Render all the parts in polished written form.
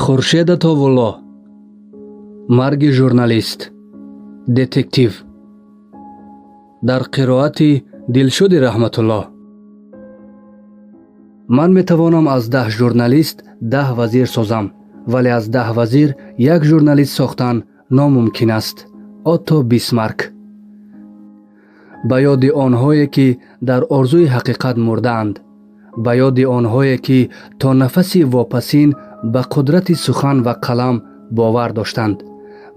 Хуршед Атовулло. Марги журналист. Детектив. Дар қироати Дилшоди Раҳматулло. Ман метавонам аз 10 журналист 10 вазир созам, вале аз 10 вазир як журналист сохтан номумкин аст. Отто Бисмарк. Ба ёди онҳое, ки дар орзуи ҳақиқат мурдаанд, ба ёди онҳое, ки то нафаси вопасин ба қудрати сухан ва қалам бовар доштанд,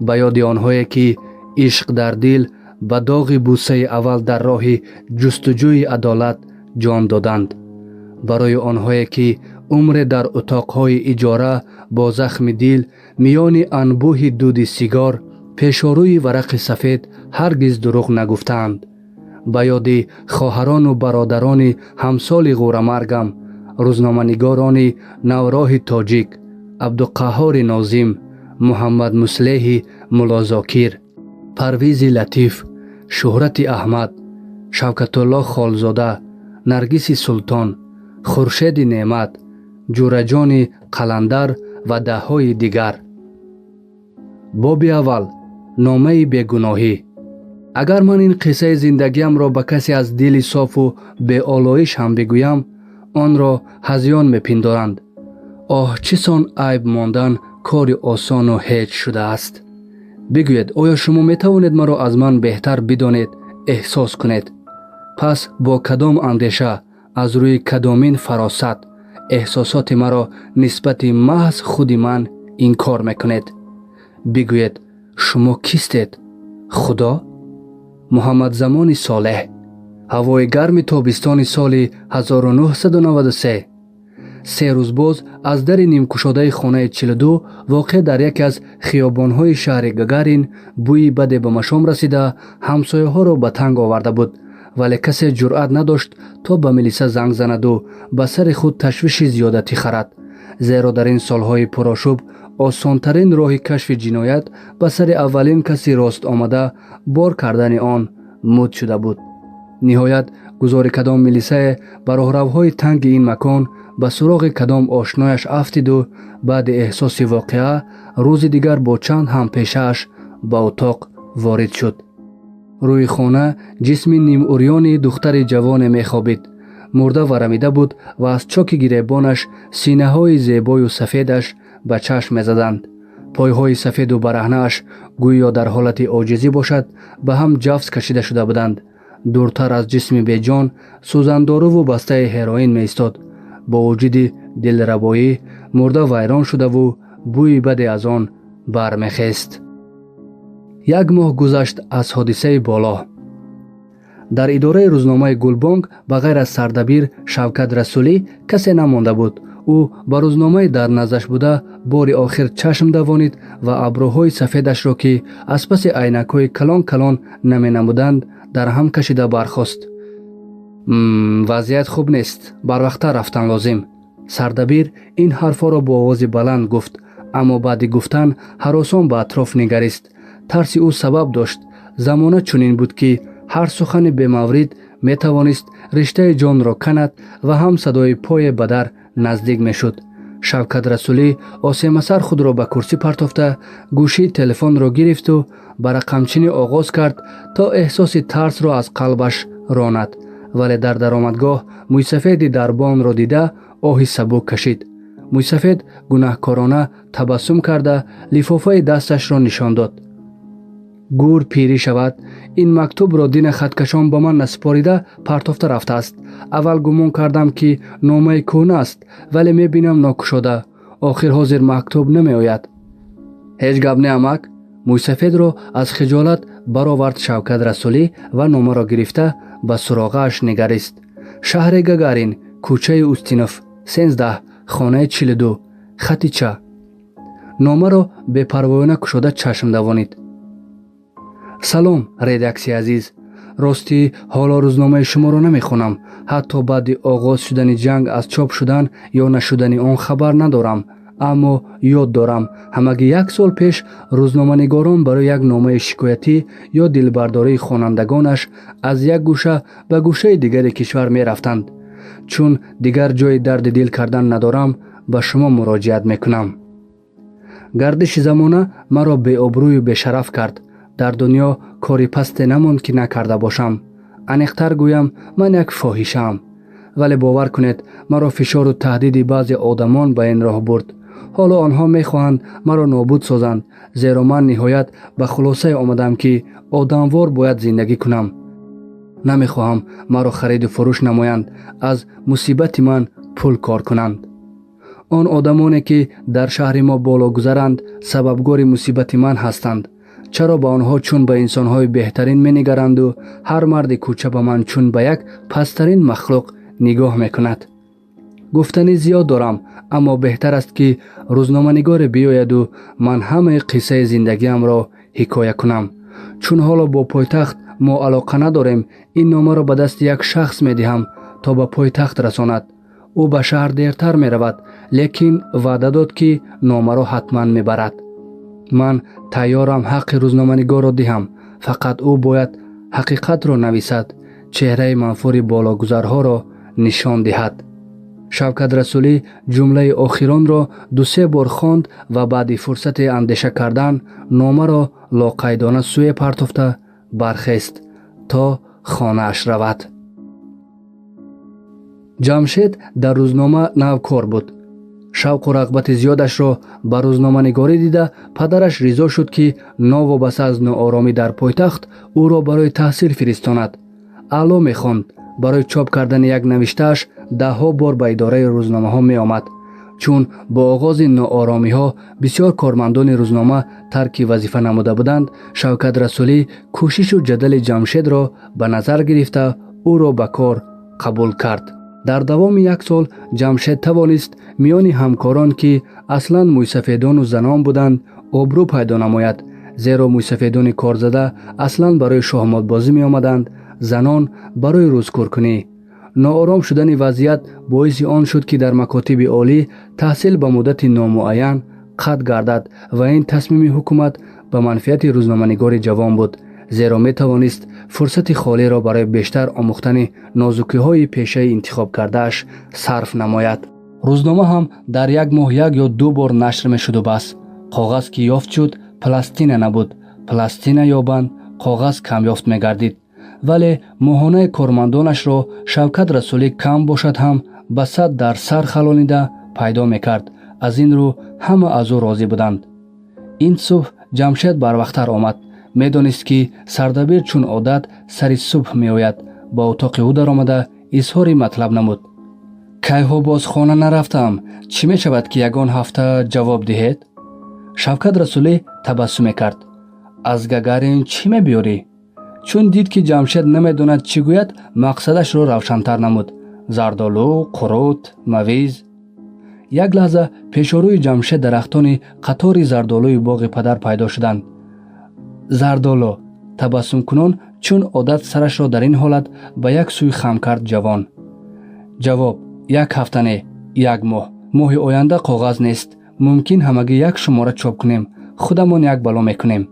ба ёди онҳое, ки ишқ дар дил ба доғи бусаи аввал дар роҳи ҷустуҷӯи адолат ҷон доданд, барои онҳое, ки умре дар утоқҳои иҷора бо захми дил, миёни анбӯҳи дуди сигор, пешорӯи варақи сафед ҳаргиз дурӯғ нагуфтаанд, ба ёди хоҳарону бародарони ҳамсоли ғӯрамаргам, рӯзноманигорони навроҳи тоҷик Абдуқаҳҳори Нозим, Муҳаммадмуслеҳи Муллозокир, Парвизи Латиф, Шӯҳрати Аҳмад, Шавкатулло Холзода, Наргиси Султон, Хуршеди Неъмат, Ҷӯраҷони Қаландар ва даҳҳои дигар. Боби аввал. Номаи бегуноҳӣ. Агар ман ин қиссаи зиндагиамро ба касе аз дили софу беолоиш ҳам бигӯям, онро ҳазён мепиндоранд. Оҳ, чӣ сон айб мондан кори осону ҳеҷ шудааст. Бигӯед, оё шумо метавонед маро аз ман беҳтар бидонед, эҳсос кунед? Пас бо кадом андеша, аз рӯи кадомин фаросат эҳсосоти маро нисбати маҳз худи ман инкор мекунед? Бигӯед, шумо кистед? Худо? Муҳаммадзамони Солеҳ. Ҳавои гарми тобистони соли 1993. 3 рӯз боз аз дари нимкушодаи хонаи 42, воқеъ дар яке аз хиёбонҳои шаҳри Гагарин, бӯи баде ба машом расида, ҳамсояҳоро ба танг оварда буд, вале касе ҷуръат надошт, то ба милиса занг занаду ба сари худ ташвиши зиёдатӣ харад, зеро дар ин солҳои пурошӯб осонтарин роҳи кашфи ҷиноят ба сари аввалин каси рост омада бор кардани он муд шуда буд. Ниҳоят, гузори кадом милисае ба роҳравҳои танги ин макон ба суроғи кадом ошнояш афтиду баъди эҳсоси воқеа рӯзи дигар бо чанд ҳампешааш ба утоқ ворид шуд. Рӯи хона ҷисми нимурёни духтари ҷавоне мехобид. Мурда варамида буд ва аз чоки гиребонаш синаҳои зебою сафедаш ба чашм мезаданд. Пойҳои сафеду бараҳнааш, гӯё дар ҳолати оҷизӣ бошад, ба ҳам ҷафс кашида шуда буданд. Дуртар аз ҷисми беҷон сӯзандоруву бастаи ҳероин меистод. Бо вуҷуди дилрабоӣ мурда вайрон шудаву бӯи баде аз он бармехест. Як моҳ гузашт аз ҳодисаи боло. Дар идораи рӯзномаи «Гулбонг» ба ғайр аз сардабир Шавкат Расулӣ касе намонда буд. Ӯ ба рӯзномаи дар наздаш буда бори охир чашм давонид ва абрӯҳои сафедашро, ки аз паси айнакҳои калон калон наменамуданд, дар ҳам кашида бархост. Вазъият хуб нест, барвақттар рафтан лозим. Сардабир ин ҳарфҳоро бо овози баланд гуфт, аммо баъди гуфтан ҳаросон ба атроф нигарист. Тарси ӯ сабаб дошт. Замона чунин буд, ки ҳар сухани бемаврид метавонист риштаи ҷонро канад ва ҳам садои пое ба дар наздик мешуд. Шавкат Расулӣ осемасар худро ба курсӣ партофта, гӯшии телефонро гирифту ба рақамчинӣ оғоз кард, то эҳсоси тарсро аз қалбаш ронад, вале дар даромадгоҳ мӯйсафеди дарбонро дида, оҳи сабук кашид. Мӯйсафед гунаҳкорона табассум карда, лифофаи дасташро нишон дод. Гур пирӣ шавад, ин мактубро дина хаткашон ба ман насупорида партофта рафтааст. Аввал гумон кардам, ки номаи кӯҳна аст, вале мебинам, нокушода. Охир ҳозир мактуб намеояд. Ҳеҷ гап не, амак. Мӯйсафедро аз хиҷолат баровард Шавкат Расулӣ ва номаро гирифта ба суроғааш нигарист. Шаҳри Гагарин, кӯчаи Устинов, 13, хонаи 42, хати ча. Номаро бепарвоёна кушода, чашм давонид. Салом, редаксияи азиз! Ростӣ, ҳоло рӯзномаи шуморо намехонам. Ҳатто баъди оғоз шудани ҷанг аз чоп шудан ё нашудани он хабар надорам. Аммо ёд дорам, ҳамагӣ як сол пеш рӯзноманигорон барои як номаи шикоятӣ ё дилбардории хонандагонаш аз як гӯша ба гӯшаи дигари кишвар мерафтанд. Чун дигар ҷои дарди дил кардан надорам, ба шумо муроҷиат мекунам. Гардиши замона маро беобрӯю бешараф кард. Дар дунё кори пасте намонд, ки накарда бошам. Аниқтар гӯям, ман як фоҳишаам. Вале бовар кунед, маро фишору таҳдиди баъзе одамон ба ин роҳ бурд. Ҳоло онҳо мехоҳанд маро нобуд созанд, зеро ман ниҳоят ба хулосае омадам, ки одамвор бояд зиндагӣ кунам. Намехоҳам маро хариду фурӯш намоянд, аз мусибати ман пул кор кунанд. Он одамоне, ки дар шаҳри мо боло гузаранд, сабабгори мусибати ман ҳастанд. Чаро ба онҳо чун ба инсонҳои беҳтарин менигаранду ҳар марди кӯча ба ман чун ба як пасттарин махлуқ нигоҳ мекунад? Гуфтанӣ зиёд дорам, аммо беҳтар аст, ки рӯзноманигоре биёяду ман ҳамаи қиссаи зиндагиамро ҳикоя кунам. Чун ҳоло бо пойтахт мо алоқа надорем, ин номаро ба дасти як шахс медиҳам, то ба пойтахт расонад. Ӯ ба шаҳр дертар меравад, лекин ваъда дод, ки номаро ҳатман мебарад. Ман тайёрам ҳаққи рӯзноманигорро диҳам, фақат ӯ бояд ҳақиқатро нависад, чеҳраи манфури бологузарҳоро нишон диҳад. Шавкат Расулӣ ҷумлаи охиронро ду-се бор хонд ва баъди фурсате андеша кардан номаро лоқайдона сӯе партофта бархест, то хонааш равад. Ҷамшед дар рӯзнома навкор буд. Шавқу рағбати зиёдашро ба рӯзноманигорӣ дида, падараш ризо шуд, ки новобаста аз нооромӣ дар пойтахт ӯро барои таҳсил фиристонад. Аъло мехонд. Барои чоп кардани як навиштааш даҳҳо бор ба идораи рӯзномаҳо меомад. Чун бо оғози нооромиҳо бисёр кормандони рӯзнома тарки вазифа намуда буданд, Шавкат Расулӣ кӯшишу ҷадали Ҷамшедро ба назар гирифта, ӯро ба кор қабул кард. Дар давоми як сол Ҷамшед тавонист миёни ҳамкорон, ки аслан мӯйсафедону занон буданд, обрӯ пайдо намояд, зеро мӯйсафедони корзада аслан барои шоҳмотбозӣ меомаданд, занон барои рӯзкӯркунӣ. Ноором шудани вазъият боиси он шуд, ки дар макотиби олӣ таҳсил ба муддати номуайян қатъ гардад ва ин тасмими ҳукумат ба манфиати рӯзноманигори ҷавон буд, зеро метавонист фурсати холиро барои бештар омӯхтани нозукиҳои пешаи интихобкардааш сарф намояд. Рӯзнома ҳам дар як моҳ як ё ду бор нашр мешуду бас. Коғаз ки ёфт шуд, пластина набуд, пластина ёбанд, коғаз камёфт мегардид. Вале моҳонаи кормандонашро Шавкат Расулӣ кам бошад ҳам ба сад дар сар халонида пайдо мекард. Аз ин рӯ ҳама аз ӯ розӣ буданд. Ин субҳ Ҷамшед барвақттар омад. Медонист, ки сардабир чун одат сари субҳ меояд. Ба утоқи ӯ даромада, изҳори матлаб намуд: «Кайҳо боз хона нарафтам. Чӣ мешавад, ки ягон ҳафта ҷавоб диҳед?» Шавкат Расулӣ табассум мекард: «Аз Гагарин чӣ мебиёрӣ?» Чун дид, ки Ҷамшед намедонад чӣ гӯяд, мақсадашро равшантар намуд: «Зардолу, қурут, мавиз». Як лаҳза пешорӯи Ҷамшед дарахтони қатори зардолуи боғи падар пайдо шуданд. «Зардолу», табассумкунон чун одат сарашро дар ин ҳолат ба як сӯй хам кард ҷавон. «Ҷавоб як ҳафта не, як моҳ. Моҳи оянда коғаз нест, мумкин ҳамагӣ як шумора чоп кунем, худамон як бало мекунем».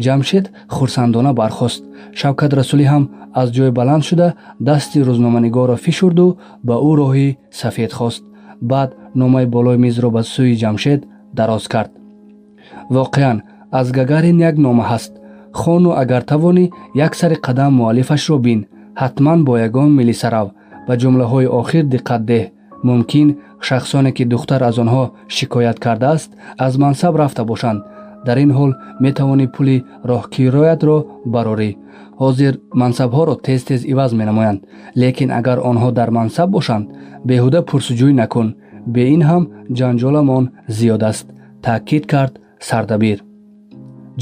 Ҷамшед хурсандона бархост. Шавкат Расулӣ ҳам аз ҷой баланд шуда, дасти рӯзноманигорро фишурду ба ӯ роҳи сафед хост. Баъд номаи болои мизро ба сӯи Ҷамшед дароз кард: «Воқеан, аз Гагарин як нома ҳаст. Хону агар тавонӣ, як сари қадам муаллифашро бин. Ҳатман бо ягон милиса рав. Ба ҷумлаҳои охир диққат деҳ. Мумкин, шахсоне, ки духтар аз онҳо шикоят кардааст, аз мансаб рафта бошанд. Дар ин ҳол метавонӣ пули роҳкироятро барорӣ. Ҳозир мансабҳоро тез тез иваз менамоянд, лекин агар онҳо дар мансаб бошанд, беҳуда пурсуҷӯй накун. Бе ин ҳам ҷанҷоламон зиёд аст», таъкид кард сардабир.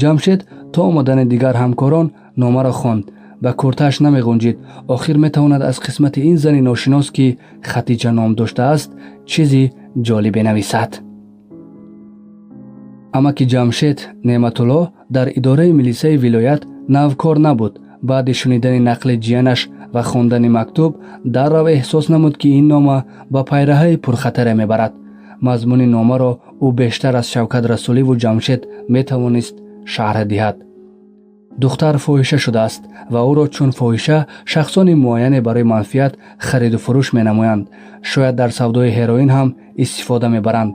Ҷамшед то омадани дигар ҳамкорон номаро хонд. Ба куртааш намеғунҷид. Охир метавонад аз қисмати ин зани ношинос, ки Хатиҷа ном доштааст, чизи ҷолибе нависад. Амаки Ҷамшед Неъматулло дар идораи милисаи вилоят навкор набуд. Баъди шунидани нақли ҷиянаш ва хондани мактуб даррав эҳсос намуд, ки ин нома ба пайраҳаи пурхатаре мебарад. Мазмуни номаро ӯ бештар аз Шавкат Расуливу Ҷамшед метавонист шарҳ диҳад. Духтар фоҳиша шудааст ва ӯро чун фоҳиша шахсони муайяне барои манфиат хариду фурӯш менамоянд. Шояд дар савдои ҳероин ҳам истифода мебаранд.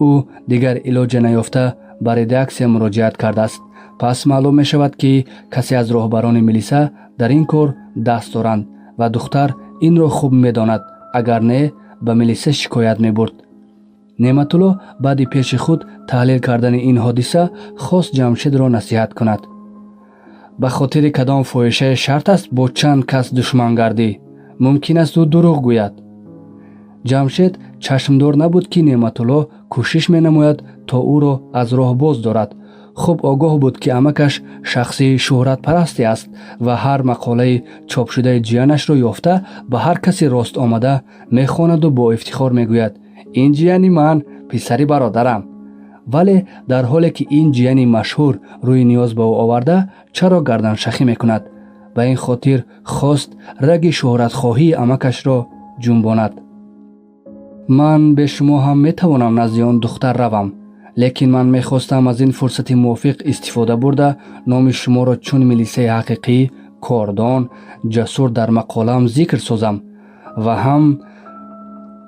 Ӯ дигар илоҷе наёфта ба редаксия муроҷиат кардааст. Пас маълум мешавад, ки касе аз роҳбарони милиса дар ин кор даст доранд ва духтар инро хуб медонад, агар не, ба милиса шикоят мебурд. Неъматулло баъди пеши худ таҳлил кардани ин ҳодиса хост Ҷамшедро насиҳат кунад. Ба хотири кадом фоҳишае шарт аст бо чанд кас душман гардӣ? Мумкин аст, ӯ дурӯғ гӯяд. Ҷамшед чашмдор набуд, ки Неъматулло кӯшиш менамояд, то ӯро аз роҳ боз дорад. Хуб огоҳ буд, ки амакаш шахси шӯҳратпарасте аст ва ҳар мақолаи чопшудаи ҷиянашро ёфта, ба ҳар каси рост омада мехонаду бо ифтихор мегӯяд: «Ин ҷияни ман, писари бародарам». Вале дар ҳоле ки ин ҷияни машҳур рӯи ниёз ба ӯ оварда, чаро гарданшахӣ мекунад? Ба ин хотир хост раги шӯҳратхоҳии амакашро ҷунбонад. Ман бе шумо ҳам метавонам назди он духтар равам, лекин ман мехостам аз ин фурсати мувофиқ истифода бурда, номи шуморо чун милисаи ҳақиқӣ, кордон, ҷасур дар мақолаам зикр созам ва ҳам.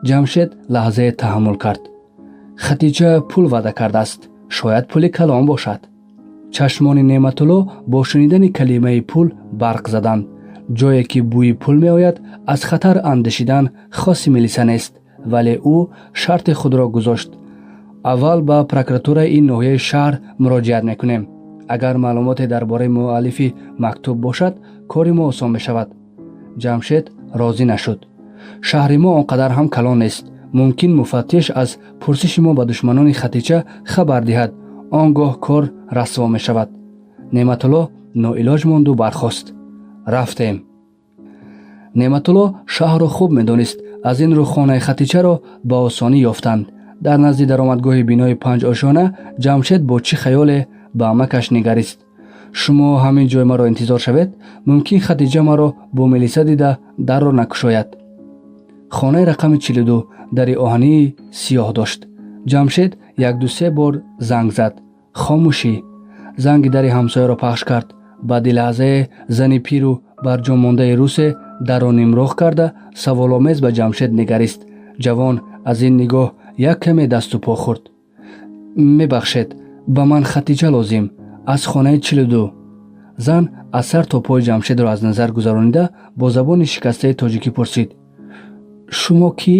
Ҷамшед лаҳзае таҳаммул кард. Хатиҷа пул ваъда кардааст, шояд пули калон бошад. Чашмони Неъматулло бо шунидани калимаи пул барқ заданд. Ҷое ки бӯи пул меояд, аз хатар андешидан хоси милиса нест. Вале ӯ шарти худро гузошт: аввал ба прокуратураи ин ноҳияи шаҳр муроҷиат мекунем. Агар маълумоте дар бораи муаллифи мактуб бошад, кори мо осон мешавад. Ҷамшед розӣ нашуд. Шаҳри мо он қадар ҳам калон нест. Мумкин, муфаттиш аз пурсиши мо ба душманони Хатича хабар диҳад, он гоҳ кор расво мешавад. Неъматулло ноилоҷ монду бархост. Рафтем. Неъматулло шаҳрро хуб медонист, аз ин рӯ хонаи Хатичаро ба осонӣ ёфтанд. Дар назди даромадгоҳи бинои панҷошёна Ҷамшед бо чӣ хаёле ба амакаш нигарист. Шумо ҳамин ҷой маро интизор шавед. Мумкин, Хадиҷа маро бо милиса дида, дарро накушояд. Хонаи рақами 42 дари оҳании сиёҳ дошт. Ҷамшед якду-се бор занг зад. Хомӯшӣ. Занги дари ҳамсояро пахш кард. Баъди лаҳзае зани пиру барҷомондаи русе дарро нимроҳ карда, саволомез ба Ҷамшед нигарист. Ҷавон аз ин нигоҳ як каме дасту по хӯрд. Мебахшед, ба ман Хатиҷа лозим, аз хонаи 42. Зан аз сар то пои Ҷамшедро аз назар гузаронида, бо забони шикастаи тоҷикӣ пурсид: «Шумо кӣ?»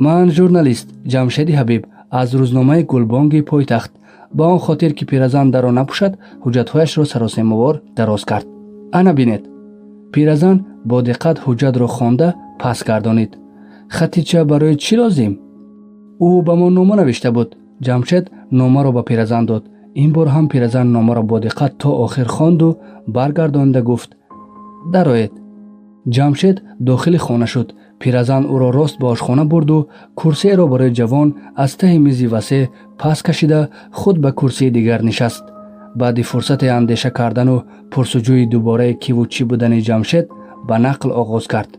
Ман журналист Ҷамшеди Ҳабиб, аз рӯзномаи «Гулбонги пойтахт». Ба он хотир ки пиразан дарро напӯшад, ҳуҷҷатҳояшро саросемавор дароз кард. Ана, бинед. Пиразан бо диққат ҳуҷҷатро хонда, пас гардонид. Хатича барои чӣ лозим? Ӯ ба мо нома навишта буд. Ҷамшед номаро ба пиразан дод. Ин бор ҳам пиразан номаро бо диққат то охир хонду баргардонида гуфт: «Дароед». Ҷамшед дохили хона шуд. Пиразан ӯро рост ба ошхона бурду курсиеро барои ҷавон аз таҳи мизи васеъ пас кашида, худ ба курсии дигар нишаст. Баъди фурсате андеша кардану пурсуҷӯи дубораи киву чӣ будани Ҷамшед ба нақл оғоз кард.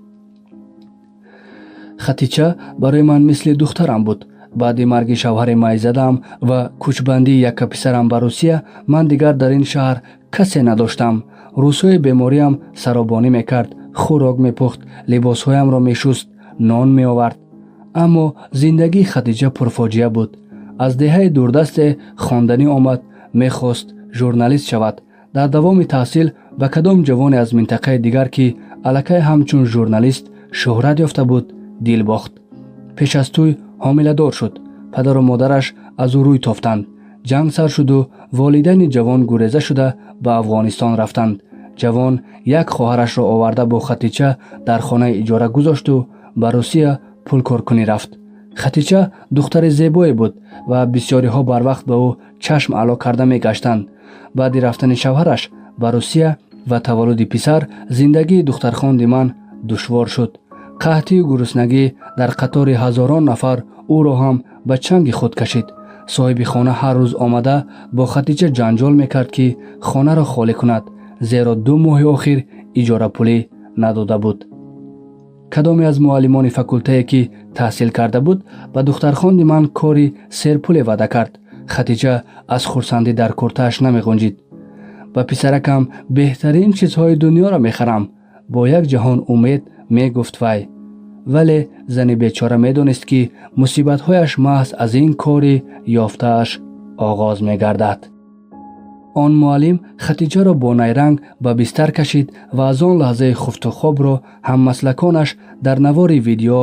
Хатича барои ман мисли духтарам буд. Баъди марги шавҳари майзадаам ва кӯчбандии яккаписарам ба Русия ман дигар дар ин шаҳр касе надоштам. Рӯзҳои бемориам саробонӣ мекард, хӯрок мепухт, либосҳоямро мешуст, нон меовард. Аммо зиндагии Хадиҷа пурфоҷиа буд. Аз деҳаи дурдасте хонданӣ омад, мехост журналист шавад. Дар давоми таҳсил ба кадом ҷавоне аз минтақаи дигар, ки аллакай ҳамчун журналист шӯҳрат ёфта буд, дил бохт. Пеш аз тӯй ҳомиладор шуд. Падару модараш аз ӯ рӯй тофтанд. Ҷанг сар шуду волидайни ҷавон гуреза шуда ба Афғонистон рафтанд. Ҷавон як хоҳарашро оварда, бо Хатича дар хонаи иҷора гузошту ба Русия пулкоркунӣ рафт. Хатича духтари зебое буд ва бисёриҳо барвақт ба ӯ чашм ало карда мегаштанд. Баъди рафтани шавҳараш ба Русия ва таваллуди писар зиндагии духтархонди ман душвор шуд. Қаҳтию гуруснагӣ дар қатори ҳазорон нафар ӯро ҳам ба чанги худ кашид. Соҳиби хона ҳар рӯз омада бо Хатиҷа ҷанҷол мекард, ки хонаро холӣ кунад, зеро 2 моҳи охир иҷорапулӣ надода буд. Кадоме аз муаллимони факултае, ки таҳсил карда буд, ба духтархонди ман кори серпуле ваъда кард. Хатиҷа аз хурсандӣ дар куртааш намеғунҷид. «Ба писаракам беҳтарин чизҳои дунёро мехарам», бо як ҷаҳон умед мегуфт вай. Вале зани бечора медонист, ки мусибатҳояш маҳз аз ин кори ёфтааш оғоз мегардад. Он муаллим Хатиҷаро бо найранг ба бистар кашид ва аз он лаҳзаи хуфтухобро ҳаммаслаконаш дар навори видео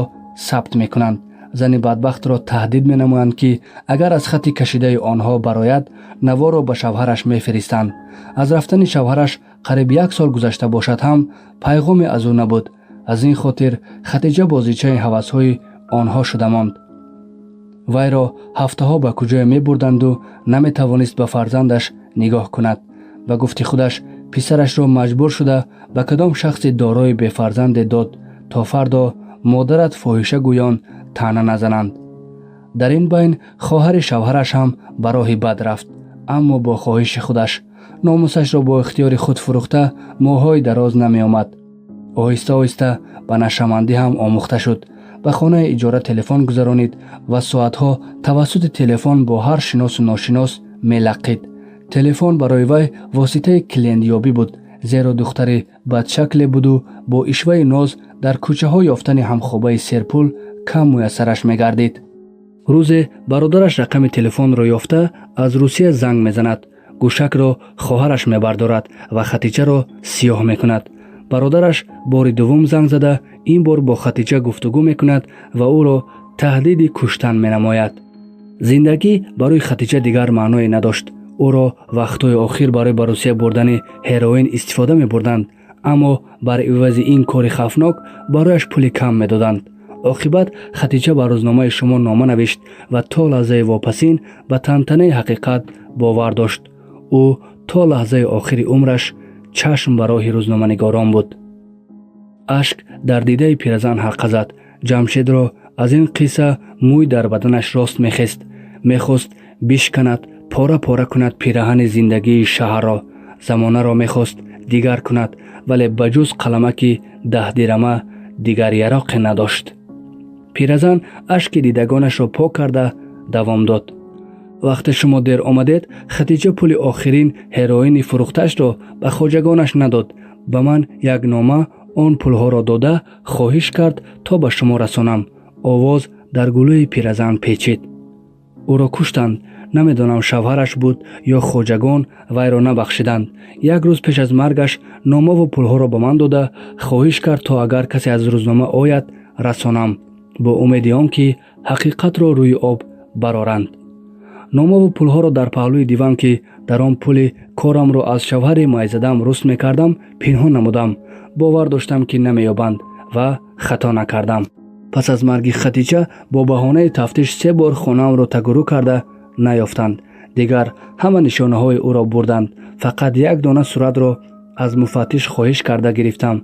сабт мекунанд. Зани бадбахтро таҳдид менамоянд, ки агар аз хати кашидаи онҳо барояд, наворро ба шавҳараш мефиристанд. Аз рафтани шавҳараш қариб як сол гузашта бошад ҳам, пайғоме аз ӯ набуд. Аз ин хотир Хатиҷа бозичаи ҳавасҳои онҳо шуда монд. Вайро ҳафтаҳо ба куҷое мебурданду наметавонист ба фарзандаш нигоҳ кунад. Ба гуфти худаш, писарашро маҷбур шуда ба кадом шахси дорои бефарзанде дод, то фардо модарат фоҳиша гӯён таъна назананд. Дар ин байн хоҳари шавҳараш ҳам ба роҳи бад рафт, аммо бо хоҳиши худаш. Номусашро бо ихтиёри худ фурӯхта, моҳҳои дароз намеомад. Оҳиста оҳиста ба нашъамандӣ ҳам омӯхта шуд. Ба хонаи иҷора телефон гузаронид ва соатҳо тавассути телефон бо ҳар шиносу ношинос мелаққид. Телефон барои вай воситаи клиентёбӣ буд, зеро духтари бадшакле буду бо ишваи ноз дар кӯчаҳо ёфтани ҳамхобаи серпул кам муяссараш мегардид. Рӯзе бародараш рақами телефонро ёфта, аз Русия занг мезанад. Гӯшакро хоҳараш мебардорад ва Хатиҷаро сиёҳ мекунад. Бародараш бори дуввум занг зада, ин бор бо Хатиҷа гуфтугӯ мекунад ва ӯро таҳдиди куштан менамояд. Зиндагӣ барои Хатиҷа дигар маъное надошт. Ӯро вақтҳои охир барои ба Русия бурдани ҳероин истифода мебурданд, аммо бар ивази ин кори хавфнок барояш пули кам медоданд. Оқибат Хатиҷа ба рӯзномаи шумо нома навишт ва то лаҳзаи вопасин ба тантанаи ҳақиқат бовар дошт. Ӯ то лаҳзаи охири умраш чашм ба роҳи рӯзноманигорон буд. Ашк дар дидаи пиразан ҳалқа зад. Ҷамшедро аз ин қисса мӯй дар баданаш рост мехест. Мехост бишканад, пора пора кунад пираҳани зиндагии шаҳрро, замонаро мехост дигар кунад, вале ба ҷуз қаламаки 10 дирама дигар яроқе надошт. Пиразан ашки дидагонашро пок карда давом дод: «Вақте шумо дер омадед, Хатиҷа пули охирин ҳероини фурӯхтаашро ба хоҷагонаш надод. Ба ман як нома он пулҳоро дода, хоҳиш кард, то ба шумо расонам». Овоз дар гулӯи пиразан печид. «Ӯро куштанд. Намедонам, шавҳараш буд ё хоҷагон вайро набахшиданд. Як рӯз пеш аз маргаш номаву пулҳоро ба ман дода, хоҳиш кард, то агар касе аз рӯзнома ояд, расонам, бо умеди он ки ҳақиқатро рӯи об бароранд. Номаву пулҳоро дар паҳлӯи диван, ки дар он пули корамро аз шавҳари майзадам руст мекардам, пинҳон намудам. Бовар доштам, ки намеёбанд, ва хато накардам. Пас аз марги Хатиҷа бо баҳонаи тафтиш се бор хонаамро тагурӯ карда наёфтанд. Дигар ҳама нишонаҳои ӯро бурданд. Фақат як дона суратро аз муфаттиш хоҳиш карда гирифтам.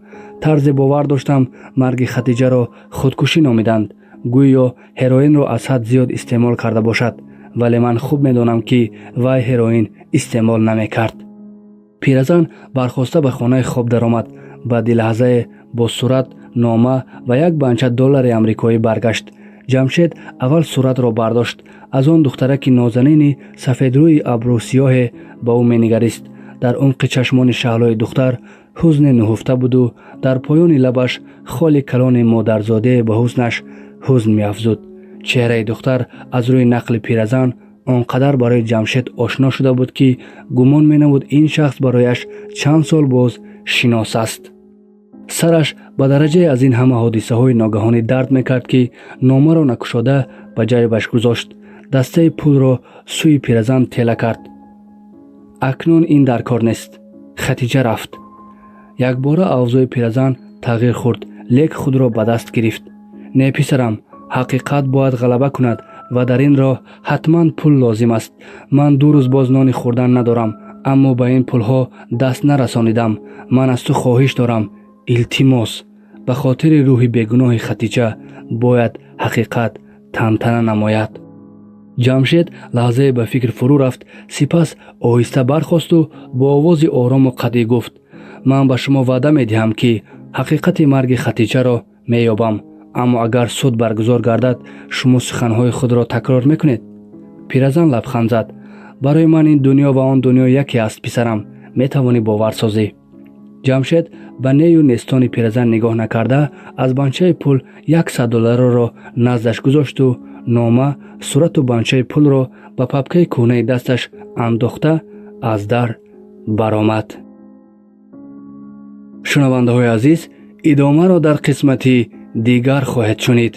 Тарзе бовар доштам, марги Хатиҷаро худкушӣ номиданд, гӯё ҳероинро аз ҳад зиёд истеъмол карда бошад, вале ман хуб медонам, ки вай ҳероин истеъмол намекард». Пиразан бархоста ба хонаи хоб даромад. Баъди лаҳзае бо сурат, нома ва як банча доллари амрикоӣ баргашт. Ҷамшед аввал суратро бардошт. Аз он духтараки нозанини сафедрӯи абрӯсиёҳе ба ӯ менигарист. Дар умқи чашмони шаҳлои духтар ҳузне нуҳуфта буду дар поёни лабаш холи калони модарзодае ба ҳуснаш ҳузн меафзуд. Чеҳраи духтар аз рӯи нақли пиразан он қадар барои Ҷамшед ошно шуда буд, ки гумон менамуд, ин шахс барояш чанд сол боз шинос аст. Сараш ба дараҷае аз ин ҳама ҳодисаҳои ногаҳонӣ дард мекард, ки номаро накушода ба ҷайбаш гузошт. Дастаи пулро сӯи пиразан тела кард. «Акнун ин дар кор нест. Хатиҷа рафт». Якбора авзои пиразан тағйир хӯрд, лек худро ба даст гирифт. «Не, писарам, ҳақиқат бояд ғалаба кунад ва дар ин роҳ ҳатман пул лозим аст. Ман 2 рӯз боз нони хӯрдан надорам, аммо ба ин пулҳо даст нарасонидам. Ман аз ту хоҳиш дорам, илтимос, ба хотири рӯҳи бегуноҳи Хатиҷа бояд ҳақиқат тантана намояд». Ҷамшед лаҳзае ба фикр фурӯ рафт, сипас оҳиста бархосту бо овози орому қатъӣ гуфт: «Ман ба шумо ваъда медиҳам, ки ҳақиқати марги Хатиҷаро меёбам, аммо агар суд баргузор гардад, шумо суханҳои худро такрор мекунед?» Пиразан лабханд зад: «Барои ман ин дунё ва он дунё яке аст, писарам, метавонӣ бовар созӣ». Ҷамшед ба нею нестони пиразан нигоҳ накарда, аз банчаи пул 100 долларро наздаш гузошту нома, сурату банчаи пулро ба папкаи кӯҳнаи дасташ андохта, аз дар баромад. Шунавандаҳои азиз, идомаро дар қисмати дигар хоҳед шунид.